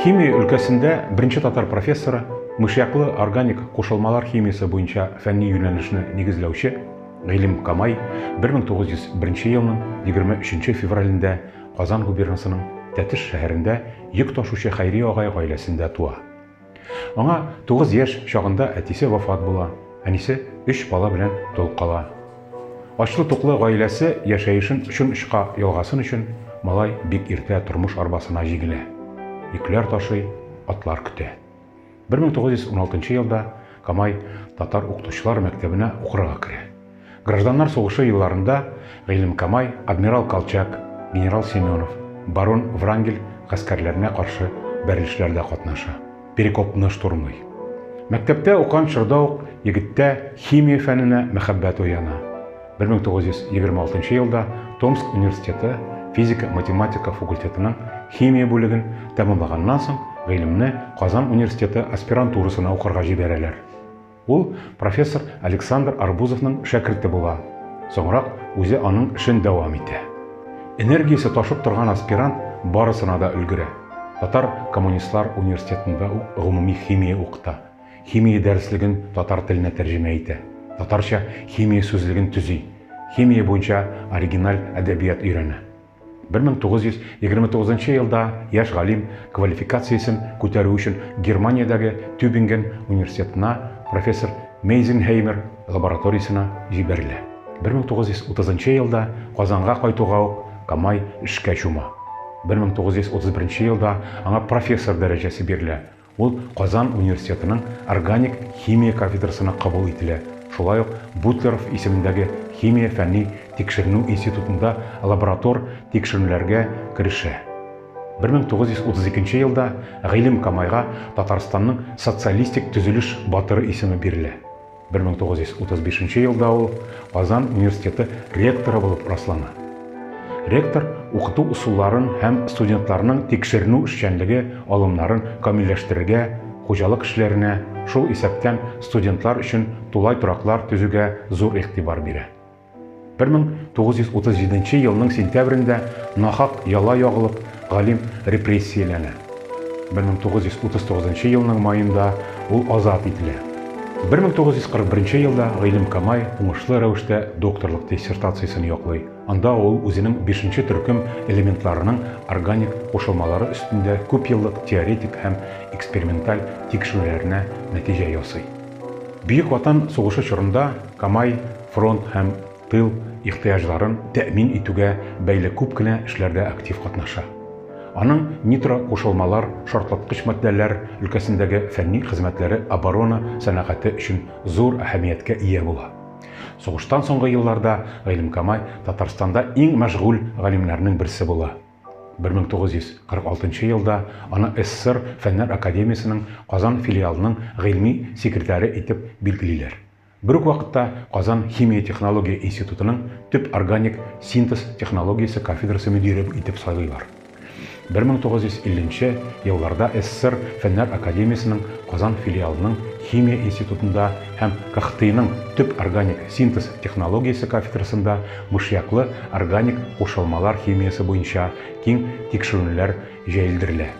Химия өлкәсендә беренче татар профессоры, мышьяклы органик кушылмалар химиясе буенча фәнни юнәлешне нигезләүче Гыйлем Камай 1901 елның 23 февралендә Казан губернасының Тәтеш шәһәрендә йөк ташучы Хәйри агай гаиләсендә туа. Аңа 9 яшь чагында әтисе вафат була, әнисе өч бала белән тол кала. Ачлы-туклы гаиләсе яшәешен очын-очка ялгасын өчен малай бик иртә тормыш арбасына җигелә. Йөкләр ташый, атлар көтә. 1916 елда Камай татар укытучылар мәктәбенә укырга керә. Гражданнар сугышы елларында Гыйлем Камай адмирал Колчак, генерал Семенов, барон Врангель гаскәрләренә каршы бәрелешләрдә катнаша. Перекопны штурмлый. Мәктәптә укыган чорда ук егеттә химия фәненә мәхәббәт уяна. 1926 елда Томск университеты физика-математика факультетының химия бүлеген тәмамлаганнан соң Гыйлемне Казан университеты аспирантурасына укырга җибәрәләр. Ул профессор Александр Арбузовның шәкерте була, соңрак үзе аның эшен дәвам итә. Энергиясе ташып торган аспирант барысына да өлгерә. Татар коммунистлар университетында ук гомуми химия укыта, химия дәреслеген татар теленә тәрҗемә итә, татарча химия сүзлеген төзи, химия буенча оригиналь әдәбият өйрәнә. 1929 елда яшь галим квалификациясен күтәрү өчен Германиядәге Тюбинген университетына профессор Мейзенхеймер лабораториясенә җибәрелә. 1930 елда Казанга кайтуга ук Камай эшкә чума. 1931 елда аңа профессор дәрәҗәсе бирелә. Ул Казан университетының органик химия кафедрасына кабул ителә, шулай ук Бутлеров исемендәге химия фәнни тикшеренү институтында лаборатор тикшеренүләргә керешә. 1932 елда Гыйлем Камайга Татарстанның социалистик төзелеш батыры исеме бирелә. 1935 елда ул Казан университеты ректоры булып раслана. Ректор укыту ысулларын һәм студентларның тикшеренү эшчәнлеге алымнарын камилләштерергә, хуҗалык эшләренә, шул исәптән студентлар өчен тулай тораклар төзүгә зур игътибар бирә. 1937 елның сентябрендә нахак яла ягылып, галим репрессияләнә. 1939 елның маенда ул азат ителә. 1941 елда Гыйлем Камай уңышлы рәвештә докторлык диссертациясен яклый. Анда ул үзенең бишенче төркем элементларының органик кушылмалары өстендә күпьеллык теоретик һәм эксперименталь тикшерүләренә нәтиҗә ясый. Бөек Ватан сугышы чорында Камай фронт һәм тыл ихтыяҗларын тәэмин итүгә бәйле күп кенә эшләрдә актив катнаша. Аның нитрокушылмалар, шартлаткыч матдәләр өлкәсендәге фәнни хезмәтләре оборона сәнәгате өчен зур әһәмияткә ия була. Сугыштан соңгы елларда Гыйлем Камай Татарстанда иң мәшгуль галимнәрнең берсе була. 1946 елда аны СССР Фәннәр академиясенең Казан филиалының гыйльми секретаре итеп билгелиләр. Бер үк вакытта Казан химия-технология институтының төп органик синтез технологиясе кафедрасы мөдире итеп сайлыйлар. 1950 нче елларда СССР Фәннәр академиясенең Казан филиалының химия институтында һәм КХТИның төп органик синтез технологиясе кафедрасында мышьяклы органик кушылмалар химиясе буенча киң тикшеренүләр җәелдерелә.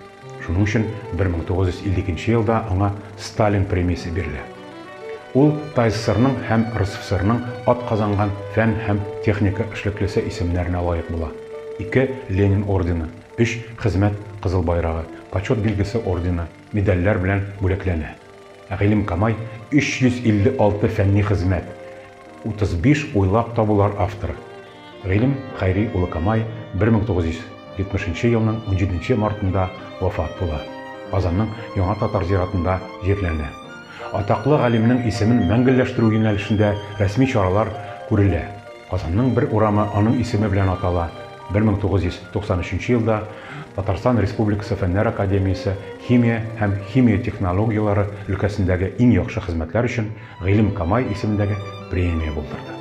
Шуның өчен 1952 елда аңа Сталин премиясе бирелә. Ул ТАССРның һәм РСФСРның атказанган фән һәм техника эшлеклесе исемнәренә лаек була. Ике Ленин ордены, өч Хезмәт Кызыл Байрагы, Почет билгесе ордены, медальләр белән бүләкләнә. Гыйлем Камай 356 фәнни хезмәт, 35 уйлап табулар авторы. Гыйлем Хәйри улы Камай 1970 елның 17 мартында вафат була. Казанның Яңа татар зиратында җирләнә. Атаклы галимнең исемен мәңгелләштерү юнәлешендә рәсми чаралар күрелә. Казанның бер урамы аның исеме белән атала. 1993 елда Татарстан Республикасы Фәннәр академиясе химия һәм химия технологияләре өлкәсендәге иң яхшы хезмәтләр өчен Гыйлем Камай исемендәге премия булдырды.